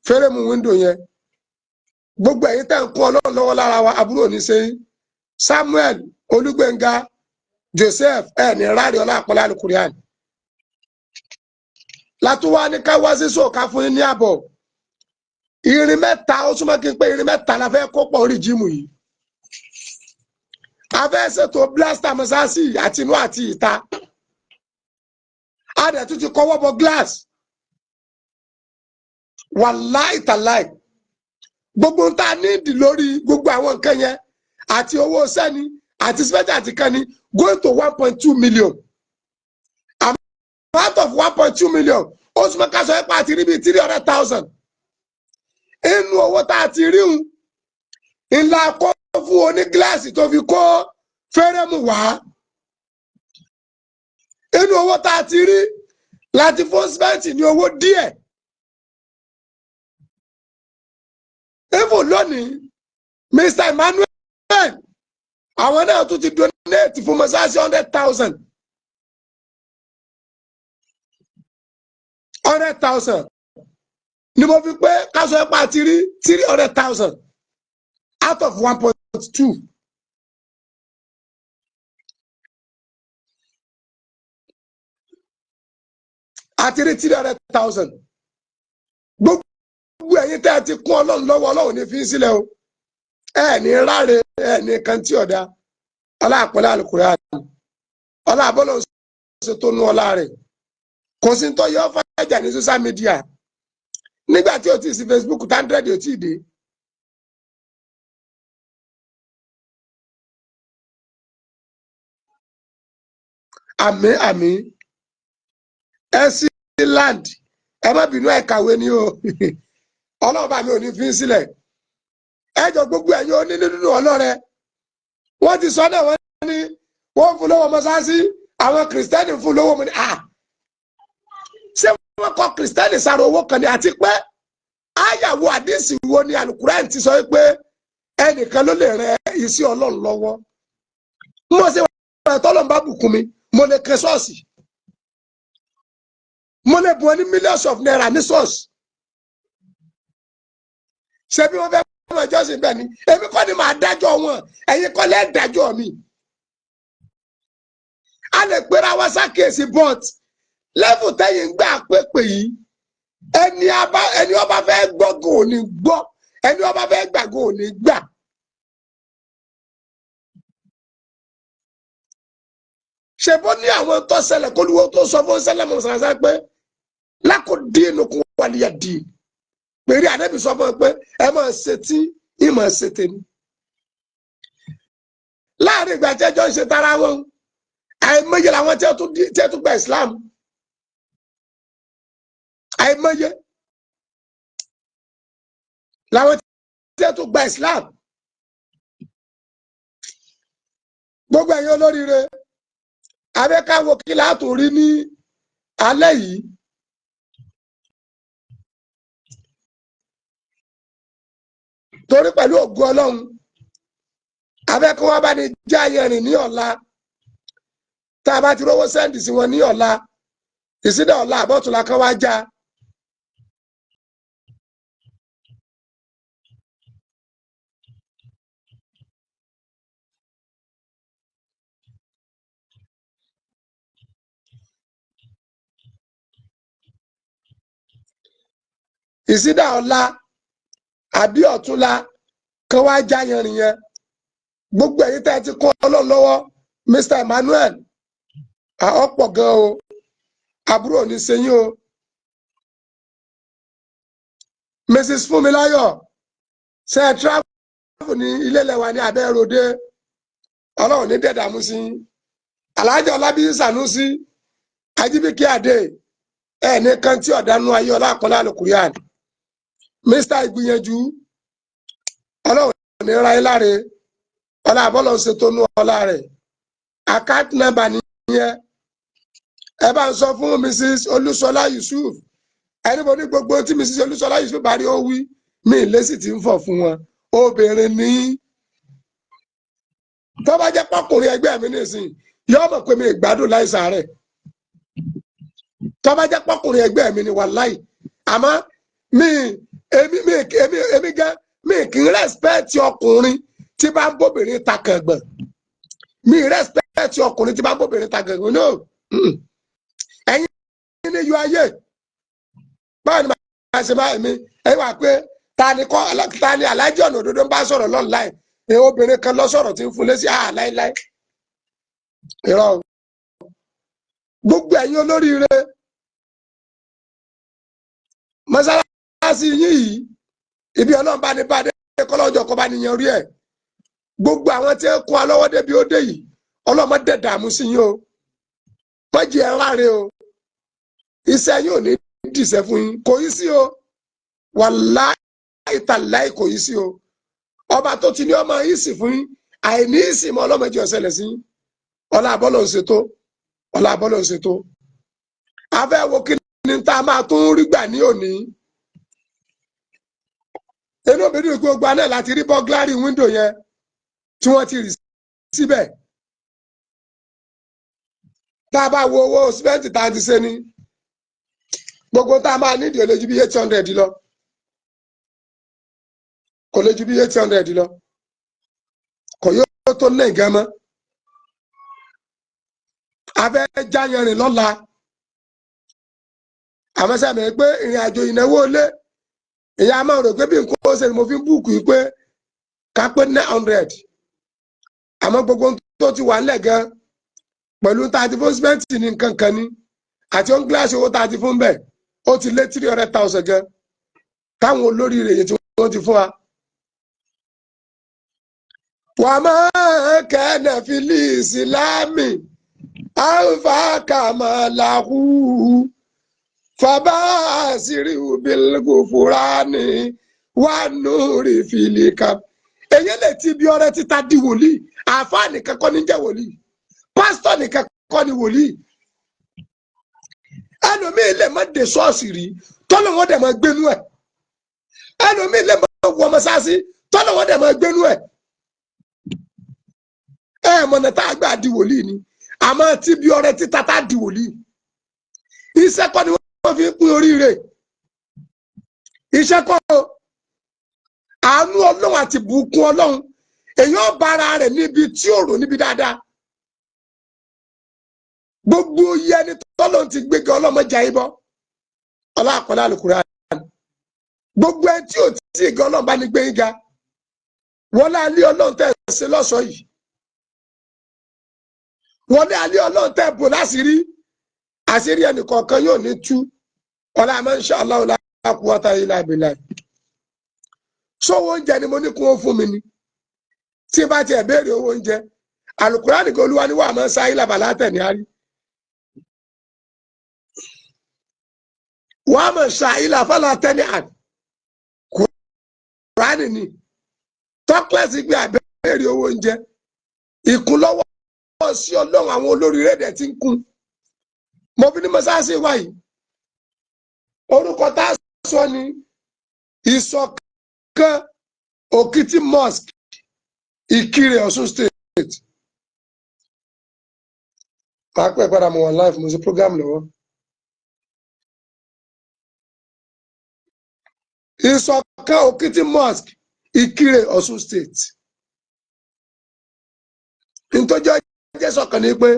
Speaker 1: frame window yẹn. Gbogbo ẹ̀yin tẹ́ ń kún Ọlọ́run lọ́wọ́ lára wa, àbúrò ní sẹ́yìn Samuel Olúgbénga Joseph ẹ̀ ní rárí ọlá àpọ̀lá alukurian látúwá ní ká wá sí sòká fún yín ní àbọ̀. Irin mẹ́ta, ó súnmọ́ kí n pé irin mẹ́ta la fẹ́ kó pọ̀ orí jíìmù yìí. A fẹ́ ṣètò plaster mọ́sáàsì àti inú àti ìta. A dẹ̀ tún ti kọ́wọ́ bọ glass. Wàláì tàláì, gbogbo ń ta nídìí lórí gbogbo àwọn nǹkan yẹn àti owó sẹ́ni àti special àti kan ní going to 1.2 million. Out of 1.2 million, ó súnmọ́ ká sọ pé àti rí bíi 300,000 inú owó tá a ti rí un ńlá kó fún oní gíláàsì tó fi kó frame wá. Inú owó tá a ti rí láti fún sìmẹ́ǹtì ní owó díẹ̀. Even lónìí, Mr Emmanuel, àwọn náà tún ti donate fún mọ́sáàsì 100,000, 100,000 ni mo fi pé káṣọ ẹ̀pà àti rí 300,000 out of 1.2. Àti rí 300,000. Gbogbo ẹ̀yin tẹ́ ẹ ti kún Ọlọ́run lọ́wọ́, Ọlọ́run ní fi ń sílẹ̀ o. Ẹ ní ráre, ẹ ní kan tí ọ̀dà ọlá àpọ̀lẹ́ àlùkùránì ọlá àbọ̀lọ̀ ṣe tó nú ọlá rẹ̀. Kò sí tó yọ fàjà ní social media nígbà tí o ti sí Facebook, hundred ò tí ì dé. Àmín, àmín. Ẹ sí land, ẹ má bínú, ẹ kàwé ni o. Ọlọ́run bá mi ò ní fi ń sílẹ̀. Ẹ jọ, gbogbo ẹ̀yin onínúdúdú ọlọ́rẹ, wọ́n ti sọ náà, wọ́n ní wọ́n fún lówó mọ́sáàsì, àwọn kìrìsìtẹ́nì fún lówó. Mu ni à ṣé wọ́n kọ kìrìsìtẹ́nì sára owó kan ni? Àti pé àyàwó àdìsí wo ni alukuran ti sọ pé ẹnìkan ló lè rẹ iṣẹ́ Ọlọ́run lọ́wọ́? Mo ṣe wọ́n tọ́lọ́run bá bùkún mi, mo lè kẹ́ ṣọ́ọ̀ṣì, mo lè bùn ọ ní millions of naira ní ṣọ́ọ̀ṣì. Ṣé bí wọ́n fẹ́ mọ ìjọsìn bẹ́ẹ̀ ni? Èmi kọ́ ni màá dájọ́ wọn, ẹ̀yin kọ́ lẹ́ dájọ́ mi. A lè pera wa sákèsí, but level tẹ́yìn ń gbà pépè yìí, ẹni ọba fẹ́ gbọ́gùn ò ní gbọ́, ẹni ọba fẹ́ gbàgùn ò ní gbà. Ṣe bó ní àwọn tó ṣẹlẹ̀ kólúwó tó sọ fún ṣẹlẹ̀ mọ̀sánṣá pé lákòdínú kún wàlíyà dì pèrè àdébí sọ fún ẹ pé ẹ máa ṣe tí ì máa ṣe tèmi. Láàrin ìgbà tí ẹjọ́ ń ṣe tara wọn, àìmọye làwọn tí ẹ tún gba Islam, àìmọye làwọn tí ẹ tún gba Islam. Gbogbo ẹ̀yin olóríire, abẹ́káwo kí láàtún rí ní alẹ́ yìí. Torí pẹ̀lú ògo Ọlọ́run, abẹ́kọ́ wọn bá ní já yẹrin ní ọ̀la. Tá a bá ti rówó send sí wọn ní ọ̀la, ìsídà ọ̀la àbọ̀túnla kan wá já. Ìsídà ọ̀la àbí ọ̀túnla kan wá já yẹrin yẹn. Gbogbo ẹ̀yin tẹ́ ẹ ti kún Ọlọ́run lọ́wọ́, Mr Emmanuel Ọ̀pọ̀ gan o, àbúrò ní sẹ́yìn o. Mrs. Fúnmiláyọ̀, ṣe ẹ travel ní ilé lẹ́wà ní abẹ́ròdé? Ọlọ́run ní dẹ̀dàmú sí. Alhaji Ọlábísí Sànúsí Ajíbíkí Adé, ẹ ní kan tí ọ̀dánú ayé ọlá àkọlá àlùkùránì. Mr. Ìgbìyànjú, Ọlọ́run ní ra ẹ láre, ọlá àbọ̀lọ̀ ń ṣètò nú ọlá rẹ̀. Account number nìyẹn. Ẹ bá ń sọ fún Mrs. Olúṣọlá Yusuf, ẹni mo ní gbogbo tí Mrs. Olúṣọlá Yusuf bá rí ó wí mí lésì tí ń fọ̀ fún wọn. Obìnrin ní tó bá jẹ́ pọ́kùnrin ẹgbẹ́ mi nísìnyí, yóò mọ̀ pé mi ìgbádùn láìsàn rẹ̀. Tó bá jẹ́ pọ́kùnrin ẹgbẹ́ mi ni, wàláì. Àmọ́ mi èmi mi èmi èmi gan mi kì í respect ọkùnrin tí bá ń bóbìnrin ta kàngbọ̀n. Mi respect ọkùnrin tí bá ń bóbìnrin ta kàngbọ̀n, no. Ẹ̀yin ní yọ ayé, báwo ni màá ṣe báyìí mi? Ẹ̀yin wà pé ta ni kọ́, ta ni Aláàjì Ọ̀nà Òdodo ń bá sọ̀rọ̀ online? Ẹ̀ obìnrin kan lọ sọ̀rọ̀ tí ń fún lésì. Ah, láíláí, irọ́ o. Gbogbo ẹ̀yin olóríire, mọ́sálásí yín yìí, ibi Ọlọ́run bá ní bá dé, kọ́lọ́jọ́ kọ́ bá níyan rí ẹ̀. Gbogbo àwọn tí ń kún wa lọ́wọ́ débi ó dé yìí, Ọlọ́mọ dẹ̀ dààmú sí yín o, mọ́jì ẹ̀ ráre o. Iṣẹ́ yín ò ní dìṣẹ́ fún yín, kò yí sí o. Wàláhì tàláhì, kò yí sí o. Ọba tó ti ní ọmọ yìí sì fún yín, àìní sì mọ ọlọ́mọdé ọ̀sẹ̀lẹ̀ sí yín. Ọlá àbọ́lọ̀ ń ṣètò, ọlá àbọ́lọ̀ ń ṣètò. Afẹ́ wo kí ni tá a máa tún rí gbà ní òní? Inú mi dùn gbogbo alẹ́ láti rí burglary window yẹn tí wọ́n ti rì síbẹ̀. Tá a bá wo owó símẹ́ǹtì tá a ti ṣe ní gbogbo tá a máa nídìí, ó lè ju bí 800 lọ, kò lè ju bí 800 lọ, kò yóò tó ní nǹkan mọ́. A fẹ́ jáyanrìn lọ́la, àmọ́ sẹ́mi pé ìrìn àjò ìnáwó ilé ìyá máa rò pé bí nǹkan ó ṣe ni mo fi ń book yìí pé ká pé 900, àmọ́ gbogbo tó ti wà nílẹ̀ gan pẹ̀lú tá a ti fún símẹ́ǹtì ní nǹkan kan ní àti ó ń gíláàsì, owó tá a ti fún bẹ́ẹ̀, ó ti lé 300,000 gan táwọn olórí rẹ̀ tí wọ́n ti fún wa. Wà á máa kẹ́nà fili ìsìlámì àǹfà kàmàlàhù fàbá àṣírí bílgùfúránì wà núrì fìlìkà. Èyí lè ti bí ọrẹ títa di wòlíì. Àáfàá nìkan kọ́ ní jẹ́ wòlíì, pásítọ̀ nìkan kọ́ ní wòlíì. Ẹlòmíì lè má dé ṣọ́ọ̀ṣì rí, tọ́lọ̀ wọn dẹ̀ máa gbénú ẹ̀. Ẹlòmíì lè má wọ mọ́sáàsì, tọ́lọ̀ wọn dẹ̀ máa gbénú ẹ̀. Ẹ mọ̀nà tá a gbà di wòlíì ni, àmọ́ tí bí ọrẹ títa tá a di wòlíì, iṣẹ́ kọ́ ni wọ́n fi ń pín oríire. Iṣẹ́ kọ́ o, àánú Ọlọ́run àti bùkún Ọlọ́run. Èèyàn bára rẹ̀ níbi tí ò rò níbi dáadáa. Gbogbo iye ẹni tọ́lọ́ ti gbéga, ọlọ́mọdé ayé bọ́ ọlá àkọlá àlùkùránì. Gbogbo ẹni tí ò tí ì ga, Ọlọ́run bá ní gbé yín ga. Wọlé alẹ́ Ọlọ́run tẹ̀ ṣe lọ́sọ̀ọ́ yìí, wọlé alẹ́ Ọlọ́run tẹ̀ bò láṣìírí, àṣírí ẹnì kọ̀ọ̀kan yóò ní tú. Ọlá insha Allah la quwwata illa billah. Sówó oúnjẹ ni mo ní kí wọ́n fún mi ni? Tí n bá tiẹ̀ béèrè owó oúnjẹ, àlùkùránì kò olúwa ní wà máa ń sáyé làbàlá tẹ̀ ní àárí. Wàá mọ̀ ṣàìlà fọlá tẹ́ni àn kùránì ni tọ́kílẹ̀sì gbé àbẹ́rẹ́ owó oúnjẹ ìkúnlọ́wọ́ sí Ọlọ́run. Àwọn olórí rédẹ̀ tí ń kún mo fi ní mọ́sáàsì wa yìí, orúkọ tá a sọ ni Ìṣọ̀kan Òkìtì Mosque, Ìkirè, Ọ̀ṣun State. Màá pẹ́ padà, mo wà live, mo ṣe program lọ́wọ́. Ìṣọ̀kan Òkìtì Mosque, Ìkirè, Ọ̀ṣun State. Nítorí ọjọ́ sọ̀kan ni pé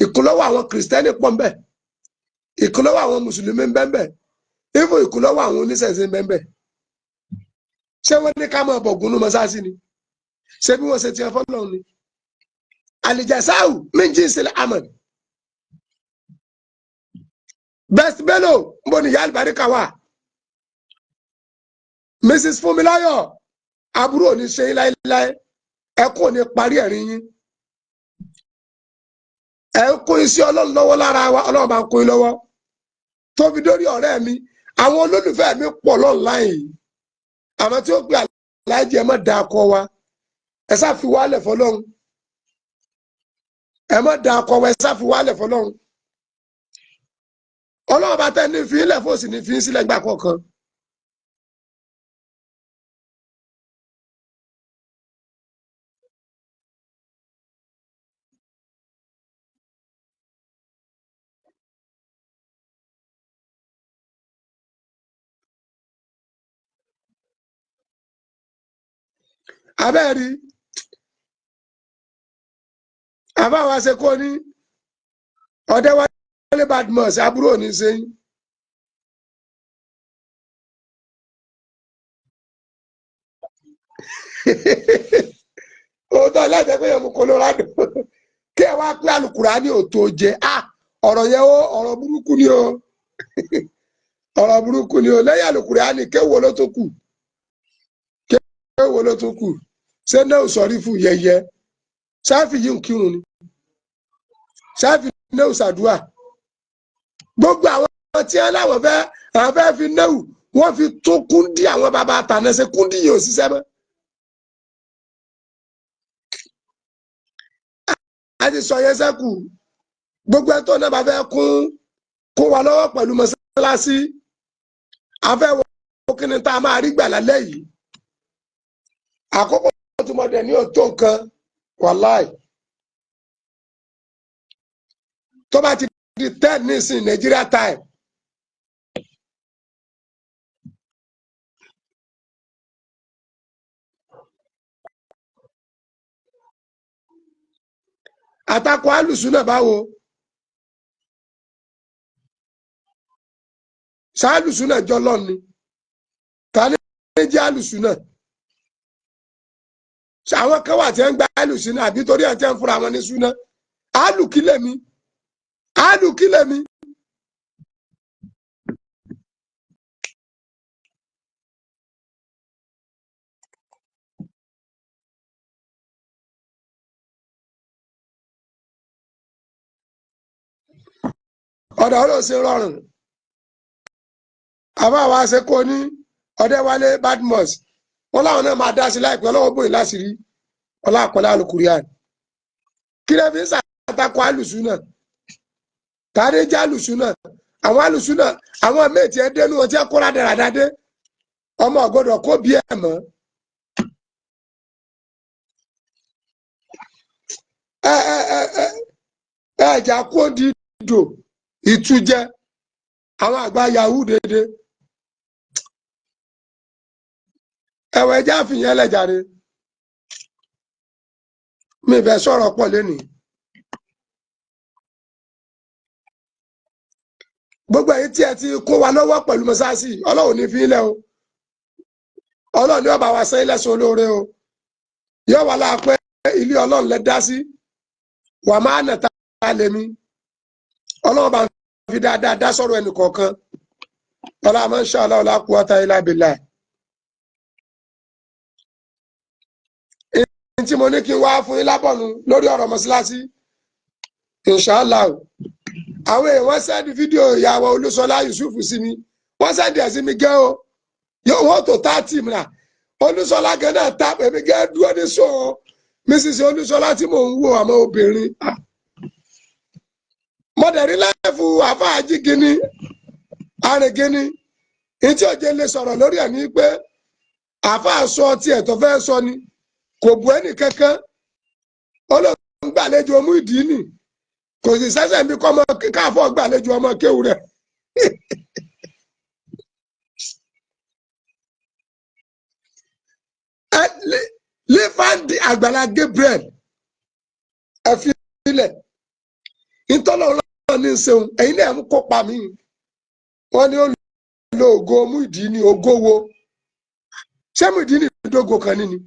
Speaker 1: ìkúnlọ́wọ́ àwọn kìrìsìtẹ́nì pọ̀ ńbẹ̀, ìkúnlọ́wọ́ àwọn mùsùlùmí ń bẹ ńbẹ̀, even ìkúnlọ́wọ́ àwọn oníṣẹ̀ṣe ń bẹ ńbẹ̀. Ṣé wọ́n ní ká máa bọ̀gùn ní mọ́sáàsì ni? Ṣé bí wọ́n ṣe tiẹ̀ fọ́lọ́run ni? Àlìjàsáwù min jinsil amal. Best Bello, ń bọ̀ ní ìyá àlùbáríkà wà. Mrs Fúnmiláyọ̀, àbúrò ò ní ṣe yín láéláé, ẹkún ò ní parí ẹ̀rín yín. Ẹ ń kó iṣẹ́ Ọlọ́run lọ́wọ́ lára wa, Ọlọ́run bá ń kó yín lọ́wọ́. Tó fi dórí ọ̀rẹ́ mi, àwọn olólùfẹ́ mi pọ̀ lọ́nláìn yìí, àmọ́ tí ó pe aláàjì, ẹ má da akọ wa, ẹ sá fi wálẹ̀ fọlọ́run. Ẹ má da akọ wa, ẹ sá fi wálẹ̀ fọlọ́run. Ọlọ́run bá tẹ́ ní fi ilẹ̀ fòsì ní fi sílẹ̀ gbà kọ̀ọ̀kan. Abẹ́ẹ̀rí àbáwá ṣe kó ní Ọ̀dẹ́wálé Badmus, àbúrò ní sẹ́yìn. Òótọ́ láti ẹgbẹ́ yẹn mú Colorado kí ẹ wá pé Àlùkùránì ò tó jẹ. Ọ̀rọ̀ yẹn ó, ọ̀rọ̀ burúkú ni o, ọ̀rọ̀ burúkú ni o. Lẹ́yìn Àlùkùránì, kéwo ló tó kù? Kéwo ló tó kù? Ṣé náà sọrí fún yẹyẹ sáfì yìí ń kírun ni sáfì náà ṣàdúà? Gbogbo àwọn tí wọn láwọn fẹ́, àwọn fẹ́ fi náà, wọ́n fi tún kúndí àwọn bàbá àtàná ṣe. Kúndí yìí ò ṣiṣẹ́ mọ́. A ti sọ yẹn sẹ́kù. Gbogbo ẹ̀ tó náà bá fẹ́ kún wa lọ́wọ́ pẹ̀lú mọ́sálásí, a fẹ́ wọ kí ni tá a máa rí gbà lálẹ́ yìí. Àkókò tó mọ̀ dẹ̀ ní òtó nǹkan, wàláì. Tó bá ti di 10 nísìn Nigeria time, àtakò alùsùnà báwo sálùsùnà jọ lọ́ni? Ta ni jẹ́ alùsùnà? Àwọn kan wà tí ń gba alùsùnà àbí torí ẹ̀ tí ń fúnra wọn ní súnà? Alùkílẹ̀ mi, alùkílẹ̀ mi. Ọ̀dọ̀ ọlọ́sẹ̀ rọrùn. Àbá wa ṣe kó ní Ọ̀dẹ́wálé Badmus, wọn láwọn náà máa dá sí láìpẹ́. Ọlọ́wọ́ bóyá láṣìírí ọlá àkọlé alukurian. Kí lè fi ń ṣàtakò alùsùnà? Tàdé jẹ́ alùsùnà? Àwọn alùsùnà, àwọn méjì ẹ dénú wọn tí ẹ kóra dáradára dé, ọmọ ọgọdọ kó bí ẹ mọ. Ẹ ẹ ẹ ẹ ẹ jà kó di dò ìtújẹ àwọn àgbà yahoo dédé. Ẹwọ ẹjẹ àfihàn ẹlẹjàre, mi fẹ́ sọ̀rọ̀ pọ̀ lénìí. Gbogbo èyí tí ẹ ti kó wa lọ́wọ́ pẹ̀lú mọ́sáàsì, Ọlọ́run ní fi ilẹ̀ o. Ọlọ́run ní ọba wa sẹ́yìn lẹ́sùn olóore o. Yóò wá láàpẹ́ ilé Ọlọ́run lẹ dá sí wà máa nà tá a lèmi. Ọlọ́run bá fi dáadáa dá sọ̀rọ̀ ẹnì kọ̀ọ̀kan. Ọlá máa ń ṣe ọlá ọlá kú ọ̀tá ilá bìlà. Èyí tí mo ní kí n wá fún yín lábọ̀nù lórí ọ̀rọ̀ mọ́sálásí, inshallah, àwọn èèyàn wọ́n send fídíò ìyàwó Olúṣọlá Yusuf sí mi, wọ́n send ẹ̀ sí mi gẹ́ o. Yóò wọ́n tó 30 mìíràn. Olúṣọlá gẹ́ náà ta èmi gẹ́ dúró ní sọ Mrs Olúṣọlá tí mò ń wò, àmọ́ obìnrin mọ̀dẹ̀rí láìfù àfáàjì gíní arìngíní. Etí òjé lè sọ̀rọ̀ lórí ẹ̀ ní pé àfáà sọ tiẹ̀ tó fẹ́ sọ ni, kò bu ẹnì kankan. Olóhùn gbàlejò mú ìdí nì, kò sì sẹ́sẹ̀ bí kọ́ ọmọ káfọ́ gbàlejò ọmọ kéwù rẹ̀. Lífàndì Àgbàlá Gabriel, ẹ fi ilẹ̀ ìtọ́lọ̀ Ọlọ́run ní ṣeun. Ẹ̀yin náà ń kópa mi. Wọ́n ní ó lo ògo Muyideen ní ògo wo? Ṣé Muyideen ní ìdógò kan ní ni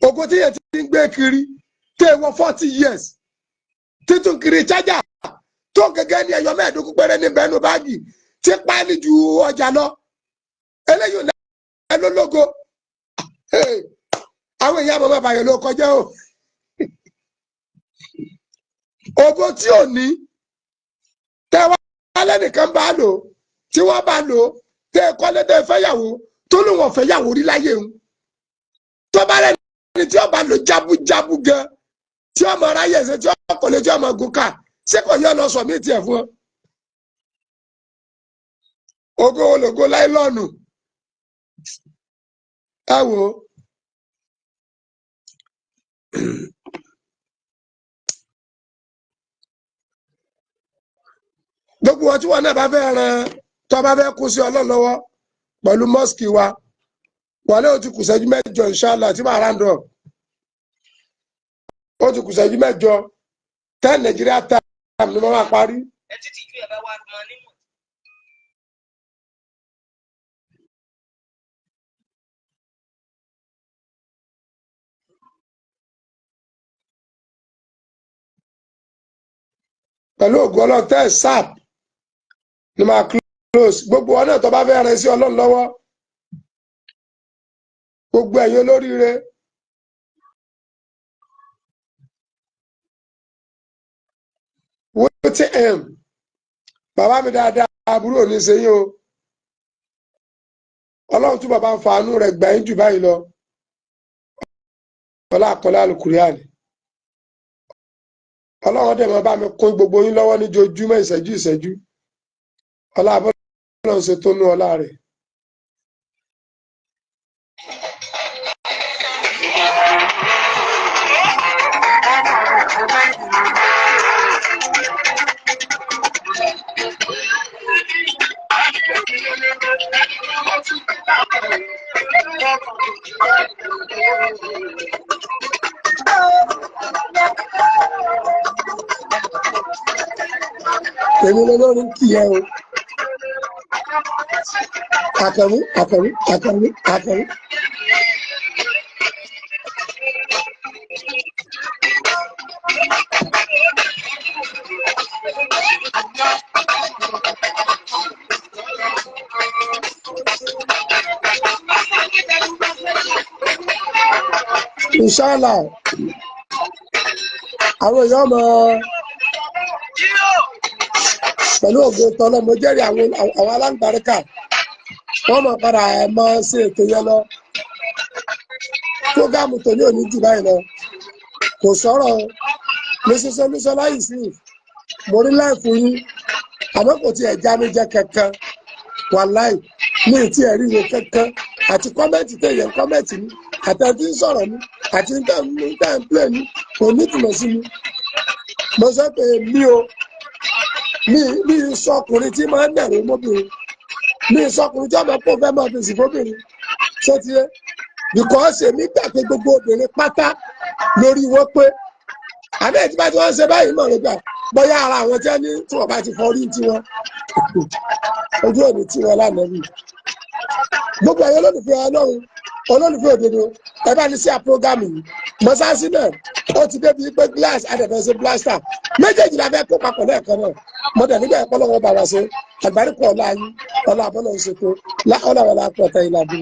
Speaker 1: ògo tí yẹn ti ń gbé kiri tẹ́ wọ 40 years títún kiri chájà? Tó gẹ́gẹ́ ní ẹyọ 15 péré ní bẹ́ẹ̀nu báàgì tí páálí ju ọjà lọ. Eléyìí ò ló lógo. Àwọn èèyàn àmọ́ bàbá yẹn ló kọjá o. Ògo tí ò ní tẹ wá lẹ́nìkan bá lò tí wọ́n bá lò tẹ kọ́lé tẹ fẹ́yàwó tó ló wọ́n fẹ́yàwó rí láyé ń tó bá rẹ̀ ní tí ó bá lò jábújábú gan tí ọmọ aráyè ṣe tí ó kọ́lé tí ọmọ gùn ká ṣé kò yọ lọ sọ mí tiẹ̀ fún ọ. Ògo ológo láìlọ́ọ̀nù ẹ wò ó. Gbogbo wọn tí wọn náà bá fẹ́ ran tó bá fẹ́ kú sí Ọlọ́run lọ́wọ́ pẹ̀lú mosque wa wàlẹ́ ó ti kù ṣẹ́jú 8 inshallah tí màá round up. Ó ti kù ṣẹ́jú 8 10 Nigeria time ni mo máa parí.
Speaker 3: Ẹ títí ju ẹ bá wá mọ níwọ̀n.
Speaker 1: Pẹ̀lú ògùn Ọlọ́run 10 sap ni màá close. Gbogbo wọn náà tó bá fẹ́ ràn sí Ọlọ́run lọ́wọ́, gbogbo ẹ̀yin olóríire, wtm bàbá mi dáadáa, àbúrò ní sẹ́yìn o. Ọlọ́run tún bàbá ń fa àánú rẹ̀ gbà yín jù báyìí lọ. Ọlá àkọlé alukuriani, Ọlọ́run dẹ̀ máa bá mi kún gbogbo yín lọ́wọ́ níjojúmọ́, ìṣẹ́jú ìṣẹ́jú. Ọlá abọ́lọ́run ṣe tó nú ọlá rẹ̀. Èmi lolórin kì í ẹ o. Àkànmú, Àkànmú, Àkànmú, Àkànmú. Inshallah, àwọn èèyàn mọ pẹ̀lú ògo tọ́lọ́. Mo jẹ́rìí àwọn aláǹgbàríkà, wọ́n mọ̀ padà mọ́ sí ètò yẹn lọ. Prógámù tòní òní jù báyìí lọ, kò sọ̀rọ̀ o. Ní sísọ ní sọlá yìí sí mo rí láìfù yín, àmọ́ kò tiẹ̀ já mi jẹ kankan. Wàláì ní ìtí ẹ̀rí wo kankan àti comment tẹ̀yẹ̀ comment mi àtẹ̀tí ń sọ̀rọ̀ mi àti tẹ̀ ń play mi kò ní ìtumọ̀ sí mi. Mo sọ pé mi ò mi sọkùnrin tí máa ń dẹ̀rù mọ́bìnrin, mi sọkùnrin tí ọmọ pọ̀ fẹ́ máa fèsì fóbìnrin ṣé ti yé, because èmi gbà pé gbogbo obìnrin pátá lórí wọn pé àbẹ́ tí bá ti wọ́n ṣe báyìí mọ̀ nígbà bóyá ara àwọn tí wọ́n ní tí wọ́n bá ti fọ́ orí tiwọn ojú òní tiwọn lánàá bí. Gbogbo ẹ̀yọ́ olólùfẹ́ Ọlọ́run, olólùfẹ́ òdodo, ẹ bá ní sí àpọ́gámù yìí. Mọ́sáàsì náà ó ti débi pé glass adẹ̀fẹ́ ṣe blaster méjèèjì la fẹ́ kó papọ̀ lẹ́ẹ̀kan náà. Mo dẹ̀ nígbà ẹ̀kọ́ lọ́wọ́ bá wa ṣe àgbáríkọ̀ ọ̀la yín, ọ̀la àbọ̀lọ̀ ń ṣètò ọ̀la wàlá pọ̀tẹ́ ìlàbí.